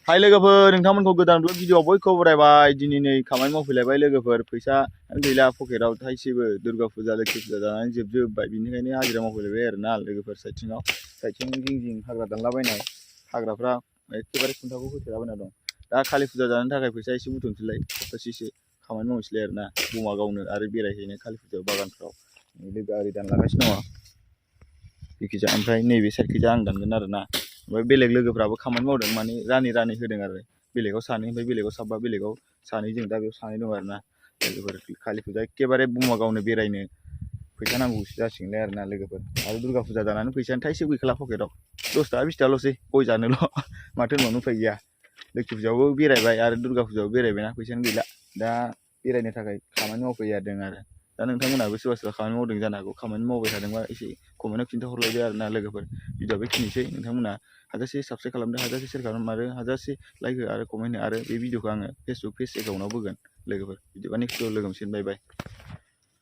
हाय लोगोफोर नोंथांमोनखौ गोदान ब्लग भिडिअ बयखौबो बरायबाय दिनै नै खामानि मावफैलायबाय लोगोफोर फैसा गैला पकेटाव थाइसेबो दुर्गा फुजा लोखि फुजा जानानै जोबजोबबाय बिनिखायनो हाजिरा मावफैलायबाय आरोना लोगोफोर साइथिं जिं जिं हाग्रा दानलाबायनाय हाग्राफ्रा एखेबारे खुन्थाखौ होथेलाबायना दं दा कालि फुजा जानो थाखाय फैसा एसे बुथुमसैलाय सप्तासेसो खामानि मावनोसैलाय आरोना बमा गावनो आरो बेरायहैनो कालि फुजायाव बागानफ्राव लोगो आरि दानलागासिनो दङ जेखिजा ओमफ्राय नैबे साइडखिजा आं दानगोन आरोना ओमफ्राय बेलेग लोगोफ्राबो खामानि मावदों माने रानै होदों आरो बेलेगाव सानै ओमफ्राय बेलेगाव साबा बेलेगाव सानै जों दा बेयाव सानै दं आरोना लोगोफोर कालि फुजा एखेबारे बुमा गावनो बेरायनो फैसा नांगौसो जासिगोनलाय आरोना लोगोफोर आरो दुर्गा फुजा जानानै फैसायानो थाइसेबो गैखाला पकेटाव 10 थाखा 20 थाखाल'सै गय जानोल' माथो होनबावनो उफाय गैया लोखि फुजायावबो बेरायबाय आरो दुर्गा फुजायावबो बेरायबायना फैसायानो गैला दा बेरायनो थाखाय खामानि मावफैदों आरो दा नोंथांमोनाबो सोरबा खामानि मावदों जानो हागौ खामानि मावबाय थादोंबा एसे कमेन्टआव खिन्थाहरलायदो आरोना लोगोफोर भिडिअआ बेखिनिसै नोंथांमोना हाजासे साबस्क्राइब खालामदो हाजासे शेयार खालाम आरो हाजासे लाइक हो आरो कमेन्ट हो आरो बे भिडिअखौ आङो फेसबुक पेज एकाउन्टआव होगोन लोगोफोर बिदिबा नेक्स्ट भिडिअ लोगो मोनसिगोन बाय बाय।